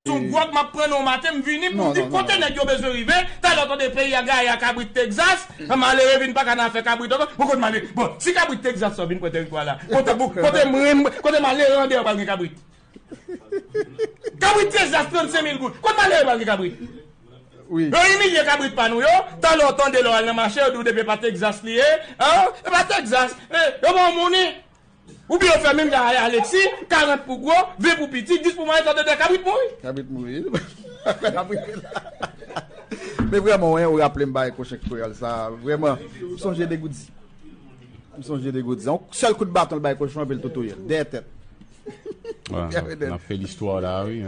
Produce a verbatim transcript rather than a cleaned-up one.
Son gwòg m ap pran nan maten, m vini pou m di kote nèg yo bezwen rive. Talè w tande peyi a gaye a kabrit Texas. Malere vin pa ka nan afè kabrit ankò. Bon, kote malere? Bon, si kabrit Texas sa vin pran teritwa la, kote, kote mwen, kote malere andeyò pral gen kabrit? Kabrit Texas, trannsenk mil goud. Kote malere pral gen kabrit? Yo imilye kabrit pa nou yo. Talè w tande lè w al nan mache, yo di w depi e pa Texas li ye. An? E pa Texas. E, yo ba w mounen. Oubyen yo fè menm jan a Alexis, karant pou gwo, ven pou piti, dis pou mwayen, sa de kabrit mouri. Kabrit mouri. Kabrit la. Men vrèman, wi, ou raple m bay Kochon Kreyòl sa. Vrèman, m sonje Degoudi. M sonje Degoudi. Yon sèl kout baton l bay Kochon, epi l tou touye l. Dèyè tèt. N ap fè listwa la, wi.